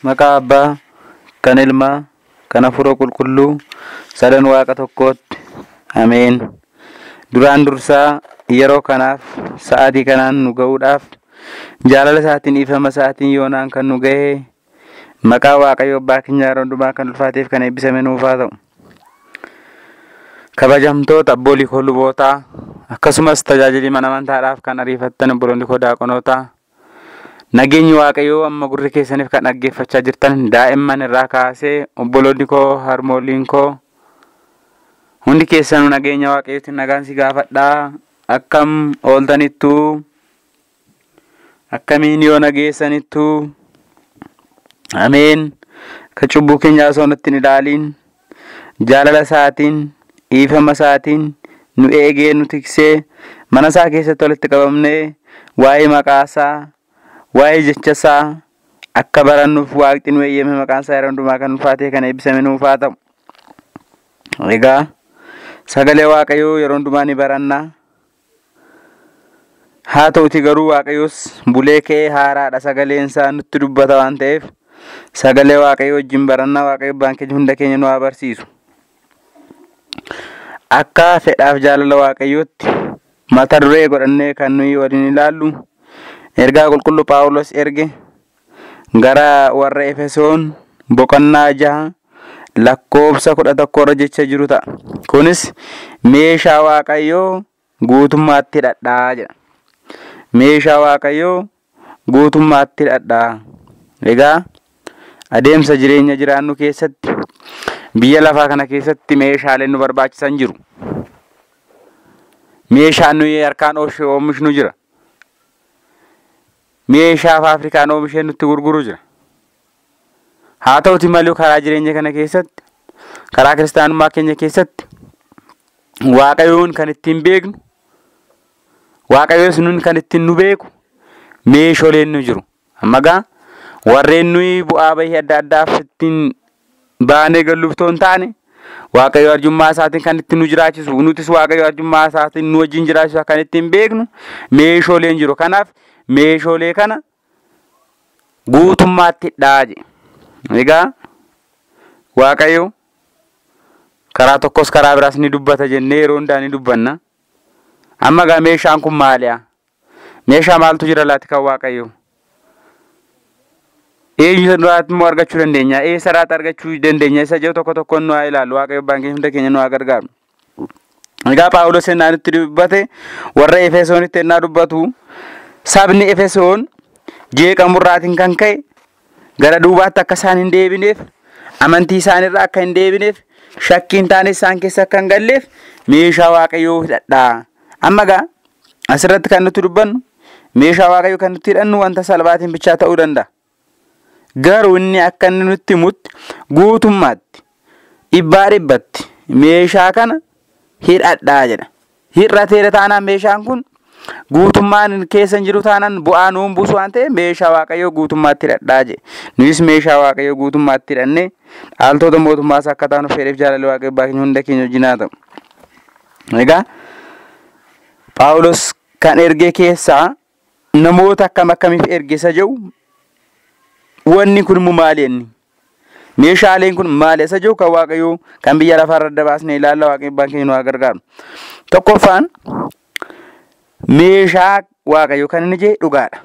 Maqaa Abbaa, kan Ilmaa, kan Hafuura Qulqulluu, sadan Waaqa tokkootti. Ameen. Duraan dursaa yeroo kanaaf sa'aatii kanaan nu ga'uudhaaf jaalala isaatiin dhiifama isaatiin yoonaan kan nu ga'e maqaa Waaqayyo Abbaa keenya yeroo hundumaa kan ulfaateef kan eebbisame nuuf haa ta'u. Kabajamtoota abboolii koo lubootaa akkasumas tajaajilli mana amantaadhaaf kan ariifattan obboloonni koo daaqonootaa nageenyi Waaqayyoo amma gurri keessaniif kan dhaggeeffachaa jirtan daa'imman irraa kaasee obboloonni koo harmooliin koo hundi keessanuu nageenya Waaqayyootiin nagaan si gaafadhaa. Akkam ooltanittuu, akkamiin yoo nageessanittuu, ameen. Ka cubbuu keenya osoo nutti hin ilaaliin jaalala isaatiin dhiifama isaatiin nu eegee nu tiksee mana isaa keessatti walitti qabamnee waa'ee maqaa isaa waa'ee jecha isaa akka barannuuf waaqni nu eeyyame maqaan isaa yeroo hundumaa kan ulfaatee kan eebbisame nuuf haa ta'u. Egaa sagalee Waaqayyoo yeroo hundumaa ni baranna. Haa ta'uti garuu Waaqayyoos bulee ka'ee haaraadha sagaleen isaa nutti dubbata waan ta'eef sagalee Waaqayyoo wajjin barannaa Waaqayyo abbaan keenya hunda keenya nu haa barsiisu. Akka fedhaaf jaalala Waaqayyootti mata duree godhannee kan nuyi waliin ilaallu ergaa qulqulluu Phaawulos erge gara warra Efesoon boqonnaa 6 lakkoofsa 11 irra jecha jiru ta'a. Kunis meeshaa Waaqayyoo guutummaatti hidhadhaa jedha. Meeshaa Waaqayyoo guutummaatti hidhadhaa. Egaa adeemsa jireenya jiraannu keessatti biyya lafaa kana keessatti meeshaaleen nu barbaachisan jiru. Meeshaan nuyi harkaan oomishnu jira. Meeshaa faafrikaan oomishee nutti gurguru jira. Haa ta'uti malee karaa jireenya kana keessatti karaa kiristaanummaa keenya keessatti Waaqayyoon kan ittiin beeknu Waaqayyoos nun kan ittiin nu beeku meeshooleen nu jiru. Amma gaa warreen nuyi bu'aa bahii adda addaaf ittiin baanee galluuf otoo hin taane Waaqayyo arjummaa isaatiin kan ittiin nu jiraachisu nutis Waaqayyo arjummaa isaatiin nu wajjin jiraachisu kan ittiin beeknu meeshooleen jiru. Kanaaf meeshoolee kana guutummaatti hidhaa jedhe. Egaa Waaqayyo karaa tokkos karaa biraas ni dubbata jennee yeroo hundaa ni dubbanna. Amma gaa meeshaan kun maali'a? Meeshaa maaltu jira laati kan Waaqayyo? Eenyu irraatti immoo argachuu dandeenya? Eessa irraatti argachuu dandeenya? Isa jiru tokko tokkoon nu haa ilaallu. Waaqayyo abbaan keenya hunda keenya nu haa gargaaru. Egaa Phaawulos ennaa nutti dubbate warra Efesoonitti ennaa dubbatu sabni Efesoon jeeqamurraatiin kan ka'e gara duubaatti akka isaan hin deebineef amantii isaanirraa akka hin deebineef shakkiin taane isaan keessa akka hin galleef meeshaa Waaqayyoo hidhadhaa. Amma gaa asirratti kan nuti dubbannu meeshaa Waaqayyoo kan nuti hidhannu wanta salphaatiin bichaa ta'uu danda'a. Garuu inni akka inni nutti himutti guutummaatti 100% meeshaa kana hidhadhaa jedha. Hir'ateera taanaan meeshaan kun guutummaan keessa hin jiru taanaan bu'aa nuun buusu waan ta'eef meeshaa Waaqayyoo guutummaatti hidhadhaa jedhe. Nuyis meeshaa Waaqayyoo guutummaatti hidhannee dhaaltota mootummaas akka taanu fedheef jaalalli Waaqayyoo abbaa keenya hunda keenya wajjin haa ta'u. Egaa Phaawulos kan erge keessaa namoota akkam akkamiif erge isa jedhu wanni kun immoo maali inni? Meeshaaleen kun maali isa jedhu kan Waaqayyoo kan biyya lafaarra adda baasnee ilaalla Waaqayyo abbaan keenya nu haa gargaaru. Tokkoffaan meeshaa Waaqayyoo kan inni jedhe dhugaadha.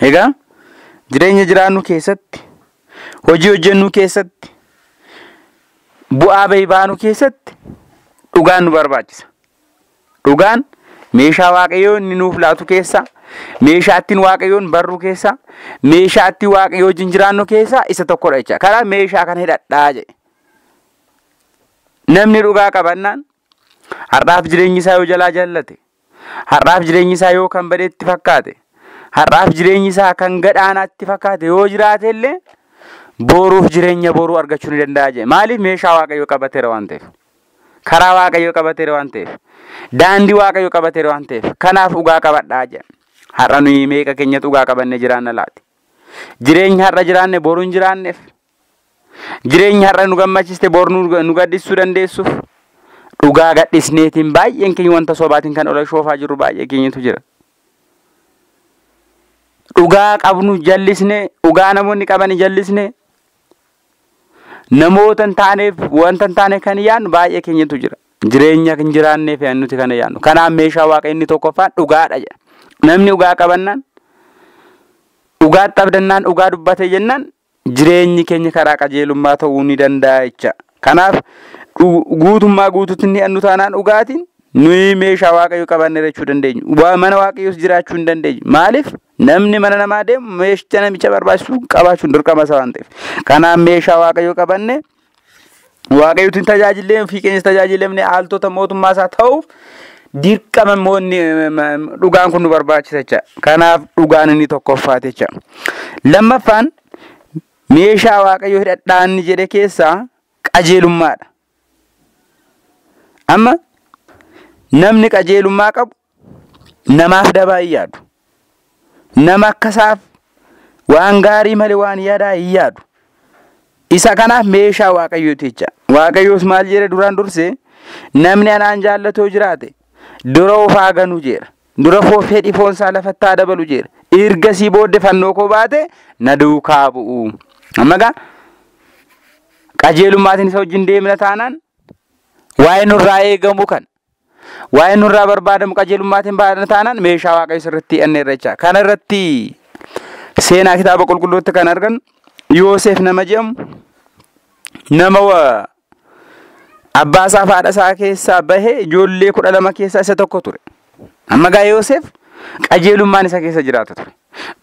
Egaa jireenya jiraannu keessatti hojii hojjennu keessatti bu'aa bahii baanu keessatti dhugaan nu barbaachisa. Dhugaan meeshaa Waaqayyoo inni nuuf laatu keessaa meeshaa ittiin Waaqayyoon barru keessaa meeshaa ittiin Waaqayyoo wajjin jiraannu keessaa isa tokkodha jecha. Karaa meeshaa kana hidhadhaa jedhe. Namni dhugaa qabannaan har'aaf jireenyi isaa yoo jalaa jallate, har'aaf jireenyi isaa yoo kan badeetti fakkaate, har'aaf jireenyi isaa kan gadhaanaatti fakkaate yoo jiraate illee boruuf jireenya boruu argachuu ni danda'a jedhe. Maaliif meeshaa Waaqayyoo qabateera waan ta'eef. Karaa Waaqayyoo qabateera waan ta'eef. Daandii Waaqayyoo qabateera waan ta'eef. Kanaaf dhugaa qabadhaa jedhe. Har'a nuyi meeqa keenyatu dhugaa qabannee jiraanna laati? Jireenya har'a jiraanne boru hin jiraanneef. Jireenya har'a nu gammachiste boru nu gaddisuu dandeessuuf. Dhugaa gadhisneetiin baay'een keenya wanta sobaatiin kan ola shoofaa jirru baay'ee keenyatu jira. Dhugaa qabnu jallisne, dhugaa namoonni qaban jallisne, namoota hin taaneef wanta hin taane kan yaadnu baay'ee keenyatu jira. Jireenya hin jiraanneef nuti kana yaadnu. Kanaaf meeshaa Waaqayyo inni tokkoffaan dhugaadha jedha. Namni dhugaa qabannaan, dhugaatti abdannaan, dhugaa dubbate jennaan jireenyi keenya karaa qajeelummaa ta'uu ni danda'a jecha. Kanaaf guutummaa guutuutti inni annu taanaan dhugaatiin nuyi meeshaa Waaqayyo qabanne jechuu dandeenyu. Mana Waaqayyoos jiraachuu hin dandeenyu. Maaliif? Namni mana namaa deemu meeshaa namicha barbaachisu qabaachuun dirqama isaa waan ta'eef. Kanaaf meeshaa Waaqayyo qabanne Waaqayyootiin tajaajillee ofii keenyas tajaajilamne haaltota mootummaa isaa ta'uuf dirqama moonni dhugaan kun nu barbaachisa jecha. Kanaaf dhugaan inni tokkoffaati jecha. Lammaffaan meeshaa Waaqayyo hidhadhaa inni jedhe keessaa qajeelummaadha. Amma namni qajeelummaa qabu namaaf dabaa hin yaadu. Nama akkasaaf waan gaarii malee waan yaadaa hin yaadu. Isa kanaaf meeshaa Waaqayyooti jecha. Waaqayyoos maal jedhe duraan dursee namni anaan jaallatoo jiraate dura of haa ganu jedha. Dura fedhi foonsaa lafatti haa dabalu jedha. Ergasii booddee fannoo koo baate na duukaa bu'u. Amma egaa qajeelummaatiin isa wajjin deemna taanaan waa'ee nurraa eegamu kana. Waa'ee nurraa barbaadamu qajeelummaatiin baadna taanaan meeshaa Waaqayyo sirriitti hidhanneerra jecha. Kana irratti seenaa kitaaba qulqulluutti kan argannu Yoosef nama jedhamu nama abbaa isaa fi haadha isaa keessaa bahee ijoollee 12 keessaa isa tokko ture. Amma egaa Yoosef qajeelummaan isa keessa jiraatu ture.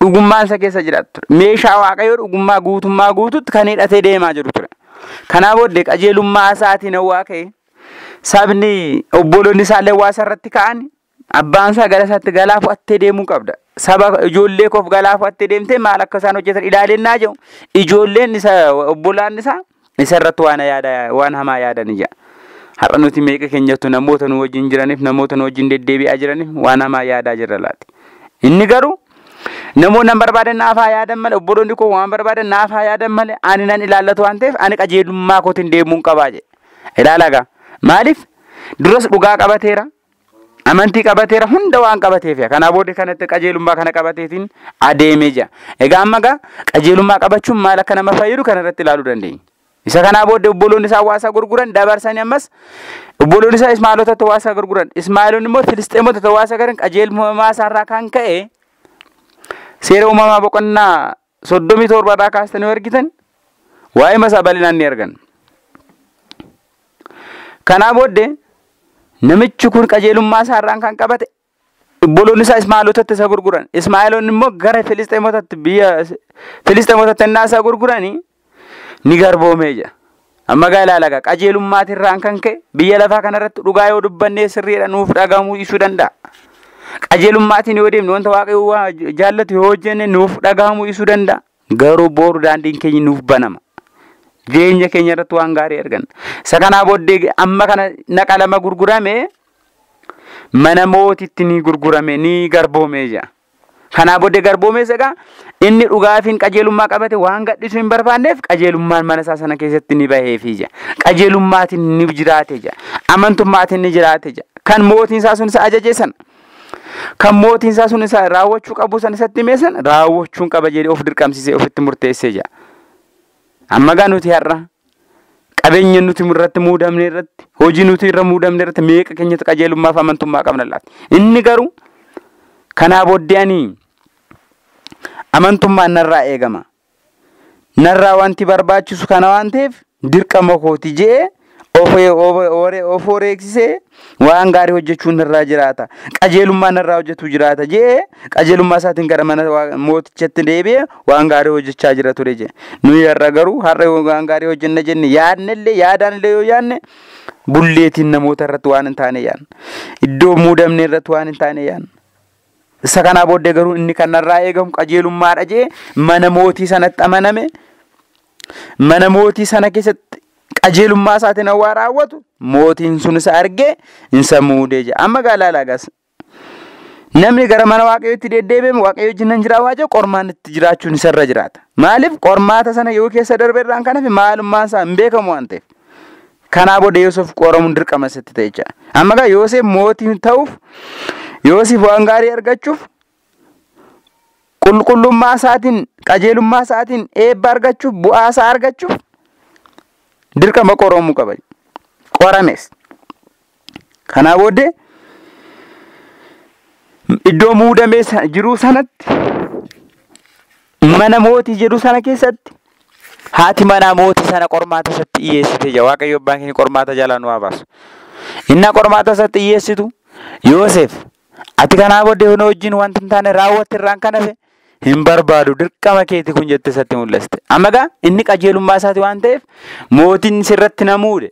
Dhugummaan isa keessa jiraatu ture. Meeshaa Waaqayyoo dhugummaa guutummaa guututti kan hidhatee deemaa jiru ture. Kanaa booddee qajeelummaa isaatiin hawwaa ka'e sabni obboloonni isaallee waa isarratti ka'an abbaan isaa gara isaatti galaa fu'attee deemuu qabda. Saba ijoollee koof galaa fu'attee deemtee maal akka isaan hojjetan ilaalennaa jedhu ijoolleen isa obbolaan isaa isa irratti waan yaada waan hamaa yaadan ija. Har'a nuti meeqa keenyattu namoota nu wajjin jiraniif namoota nu wajjin deddeebi'aa jiraniif waan hamaa yaadaa jirra laati. Inni garuu namoonni nan barbaadan naaf haa yaadan malee obboloonni koo waan barbaadan naaf haa yaadan malee ani nan ilaallatu waan ta'eef ani qajeelummaa kootiin deemuun qabaa jedhe. Ilaalaa gaa maaliif duras dhugaa qabateera amantii qabateera hunda waan qabateef kanaa booddee kanatti qajeelummaa kana qabateetiin adeemee jira. Egaa amma gaa qajeelummaa qabachuun maal akka nama fayyadu kana irratti ilaaluu dandeenya. Isa kanaa booddee obboloonni isaa hawaasa gurguran dabarsanii ammas obboloonni isaa Ismaa'eelotatti hawaasa gurguran. Ismaa'eelonni immoo Filisxeemotatti hawaasa garan qajeelummaa isaarraa kan ka'e seera uumamaa boqonnaa 37 irraa kaastanii yoo argitan waa'ee masaa bal'inaan ni argan. Kanaa booddee namichi kun qajeelummaa isaarraan kan qabate obboloonni isaa Ismaa'eelotatti isa gurguran. Ismaa'eelonni immoo gara Filisxeemotatti biyya Filisxeemotatti innaa isa gurguranii ni garboomee jira. Amma gaa ilaala gaa qajeelummaatirraan kan ka'e biyya lafaa kanarratti dhugaa yoo dubbannee sirriidha nuuf dhagahamuu dhiisuu danda'a. Qajeelummaatiin yoo deemne wanta Waaqayyo jaallatu yoo hojjenne nuuf dhagahamuu dhiisuu danda'a. Garuu boru daandiin keenya nuuf banama. Jireenya keenya irratti waan gaarii arganna. Isa kanaa booddee amma kana naqa lama gurgurame mana mootitti ni gurgurame ni garboomee jira. Kanaa booddee garboomees egaa inni dhugaafiin qajeelummaa qabate waan gadhiisuu hin barbaanneef qajeelummaan mana isaa sana keessatti ni baheefii jira. Qajeelummaatiin ni jiraate jira. Amantummaatiin ni jiraate jira. Kan mootiin isaa sun isa ajaje sana kan mootiin isaa sun isa raawwachuu qabu sana isatti hime sana raawwachuun qaba jedhee of dirqamsiisee ofitti murteessee jira. Amma gaa nuti har'a qabeenya nuti irratti muudamne irratti hojii nuti irra muudamne irratti meeqa keenyatu qajeelummaa fi amantummaa qabna laata? Inni garuu kanaa booddee ani amantummaan narraa eegama. Narraa wanti barbaachisu kana waan ta'eef dirqama kooti jedhee of wareegsisee waan gaarii hojjechuun narraa jiraata. Qajeelummaa narraa hojjetu jiraata jedhee qajeelummaa isaatiin gara mana mootichatti deebi'ee waan gaarii hojjechaa jira ture jedhe. Nuyi har'a garuu har'a waan gaarii hojjenna jenne yaadnellee yaadaanillee yoo yaadne bulleetiin namoota irratti waan hin taane yaadna. Iddoo muudamne irratti waan hin taane yaadna. Isa kanaa booddee garuu inni kan narraa eegamu qajeelummaadha jedhee mana mootii sanatti amaname. Mana mootii sana keessatti qajeelummaa isaatiin waa raawwatu mootiin sun isa argee isa muudee jira. Amma gaa ilaalaa gas. Namni gara mana Waaqayyootti deddeebi'e Waaqayyo wajjin nan jira waa jedhu qormaan itti jiraachuun isarra jiraata. Maaliif qormaata sana yoo keessa darbe irraan kan hafe maalummaan isaa hin beekamu waan ta'eef. Kanaa booda Yoosef qoramuun dirqama isatti ta'e jecha. Amma gaa Yoosef mootii ta'uuf Yoosef waan gaarii argachuuf Qulqullummaa isaatiin, qajeelummaa isaatiin eebba argachuuf, bu'aa isaa argachuuf dirqama qoramuu qaba. Qorames. Kanaa booddee iddoo muudamee jiru sanatti, mana mootii jedhu sana keessatti haati manaa mootii sana qormaata isatti dhiyeessite jira. Waaqayyo abbaan keenya qormaata jalaa nu haa baasu. Inni qormaata isatti dhiyeessitu, "Yoosef, ati kanaa booddee na wajjin wanta hin taane raawwatte irraan kan hafe hin barbaadu, dirqama keeti kun," jette isatti mul'iste. Amma gaa inni qajeelummaa isaati waan ta'eef, "Mootiin sirratti na muude.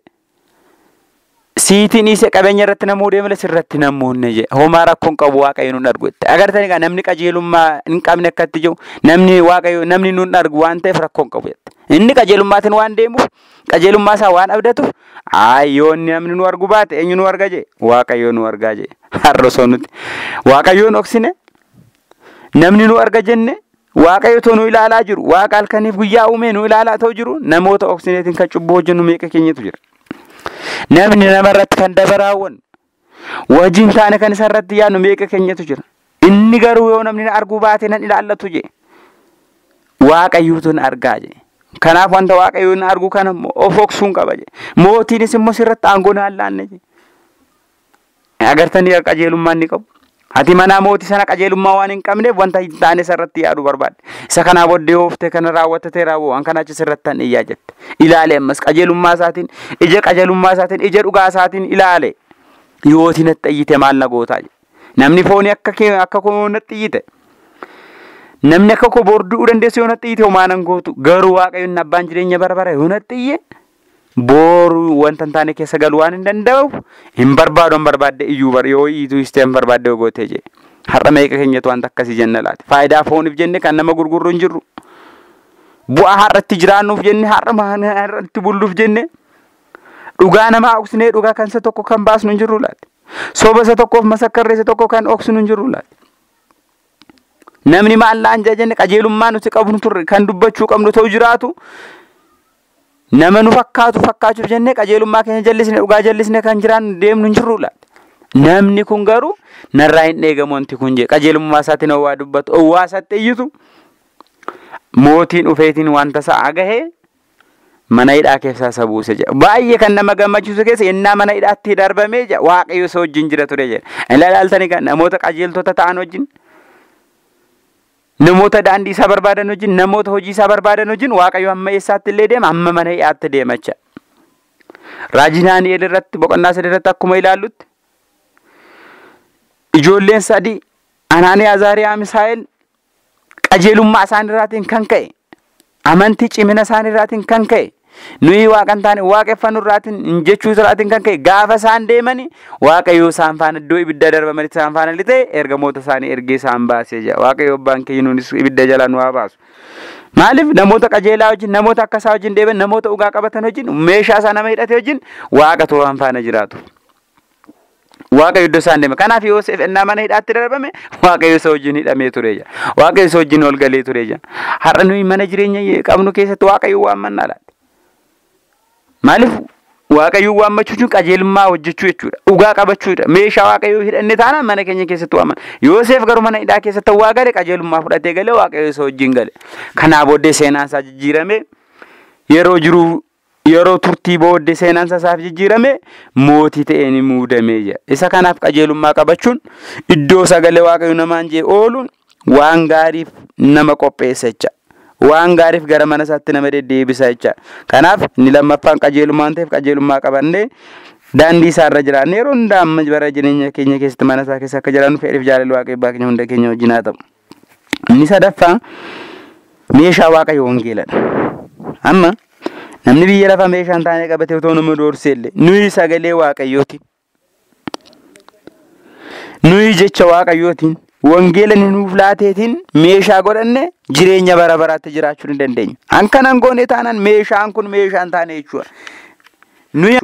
Siitiin dhiisee qabeenya irratti na muudee malee sirratti na muudne," jedhe. "Homaa rakkoon qabu, Waaqayyo nun argu," jette. Agartanii gaa namni qajeelummaa hin qabne akkatti jiru, namni Waaqayyo namni nun argu waan ta'eef rakkoon qabu jette. Inni qajeelummaatiin waan deemuuf, qajeelummaa isaa waan abdatuuf, "Ayi, yoo inni namni nu argu baate eenyu nu arga?" jee. "Waaqayyo nu argaa," jee. Har'a osoo nuti Waaqayyoon dhoksine, namni nu arga jenne, Waaqayyo too nu ilaalaa jiru, Waaqa halkaniif guyyaa uumee nu ilaalaa ta'u jiru, namoota dhoksineetiin kan cubbuu hojjennu meeqa keenyatu jira. Namni namarratti kan dabaraawwan wajjin taane kan isarratti yaadnu meeqa keenyatu jira. Inni garuu "Yoo namni na arguu baate nan ilaallatu," jee. "Waaqayyootu na argaa," jee. "Kanaaf wanta Waaqayyo na argu kana of dhoksuun qaba," jee. "Mootiinis immoo sirratti aangoo naan laanne," jee. Agartanii qajeelummaa inni qabu. Haati manaa mootii sana qajeelummaa waan hin qabneef wanta hin taane isarratti yaaduu barbaadde. "Isa kanaa booddee ooftee kana raawwattatee raawwu waan kana achi sirratti han iyyaa," jette. Ilaale ammas qajeelummaa isaatiin, ija qajeelummaa isaatiin, ija dhugaa isaatiin ilaale. "Yooti natti iyyite maal na gootaa?" jedhe. "Namni foonii akka kee akka koo natti iyyite. Namni akka koo bor du'uu dandeessu yoo natti iyyite homaa nan gootu. Garuu Waaqayyoon abbaan jireenya bara bara yoo natti iyye, boru wanta hin taane keessa galuu waan hin danda'uuf hin barbaadu, hin barbaadde iyyuu bar yoo iyyitu istee hin barbaadde gootee," jedhe. Har'a meeqa keenyatu wanta akkasii jenna laati? Faayidaa fooniif jenne kan nama gurgurru hin jirru. Bu'aa har'atti jiraannuuf jenne, har'a har'atti bulluuf jenne, dhugaa namaa dhoksinee dhugaa kan isa tokko kan baasnu hin jirru laati? Soba isa tokkoof masakkarree isa tokko kan dhoksinu hin jirru laati? Namni maal laan jenne qajeelummaa nuti qabnu turre kan dubbachuu qabnu ta'u jiraatu, nama nu fakkaatu fakkaachuuf jennee qajeelummaa keenya jallisne, dhugaa jallisne kan jiraannu deemnu hin jirru laati? Namni kun garuu "Narraa hin eegamu wanti kun," jee. Qajeelummaa isaatiin owwaa dubbatu, owwaa isatti iyyitu, mootiin dhufeetiin wanta isaa gahee mana hidhaa keessaa isa buuse jedha. Baay'ee kan nama gammachiisu keessa yennaa mana hidhaatti darbamee jedha, Waaqayyo isa wajjin jira ture jedha. Ilaaltanii kan namoota qajeeltota ta'an wajjin, namoota daandii isaa barbaadan wajjin, namoota hojii isaa barbaadan wajjin Waaqayyo hamma eessaatti illee deema? Hamma mana hidhaatti deema jecha. Raajii Daani'el irratti boqonnaa 3 irratti akkuma ilaallutti, ijoolleen sadii Anaaniyaa, Azaariyaa, Misaa'el qajeelummaa isaan irraatiin kan ka'e, amantii cimina isaan irraatiin kan ka'e, nuyi waaqan taane waaqeffannu irraatiin hin jechuu irraatiin kan ka'e, gaafa isaan deemani Waaqayyo isaan faana iddoo ibidda darbamanitti isaan faana lixee ergamoota isaanii ergee isaan baasee jira. Waaqayyo abbaan keenya nuunis ibidda jalaa nu haa baasu. Maaliif? Namoota qajeelaa wajjin, namoota akka isaa wajjin deeman, namoota dhugaa qabatan wajjin, meeshaa isaa nama hidhate wajjin Waaqa to'an faana jiraatu. Waaqayyo iddoo isaan deeme. Kanaaf Yoosef ennaa mana hidhaatti darbame Waaqayyo isa wajjin hidhamee ture jira. Waaqayyo isa wajjin ol galee ture jira. Har'a nuyi mana jireenya qabnu keessatti Waaqayyo waammannaa laata? Maaliif? Waaqayyo waammachuu jechuun qajeelummaa hojjechuu jechuudha. Dhugaa qabachuudha. Meeshaa Waaqayyoo hidhanne taanaan mana keenya keessatti waamman. Yoosef garuu mana hidhaa keessatti waa gale, qajeelummaa fudhatee galee, Waaqayyo isa wajjin gale. Kanaa booddee seenaan isaa jijjiirame, yeroo jiru yeroo turtii booddee seenaan isaaf jijjiirame, mootii ta'ee ni muudamee jira. Isa kanaaf qajeelummaa qabachuun, iddoo sagalee Waaqayyo namaan jee ooluun waan gaariif nama qopheessa jecha. Waan gaariif gara mana isaatti nama deddeebisa jecha. Kanaaf inni lammaffaan qajeelummaa waan ta'eef, qajeelummaa qabannee daandii isaarra jiraanne yeroo hundaa amma bara jireenya keenya keessatti mana isaa keessa akka jiraannu fedhiif jaalalli Waaqayyo abbaa keenya hunda keenya wajjin haa ta'u. Inni sadaffaa meeshaa Waaqayyo wangeeladha. Amma namni biyya lafaa meeshaa hin taane qabatee otoo nama doorsee illee, nuyi sagalee Waaqayyootiin, nuyi jecha Waaqayyootiin, wangeela inni nuuf laateetiin meeshaa godhanne jireenya bara baraatti jiraachuu ni dandeenya. Hankanan goone taanaan meeshaan kun meeshaa hin taane jechuudha. Nuyi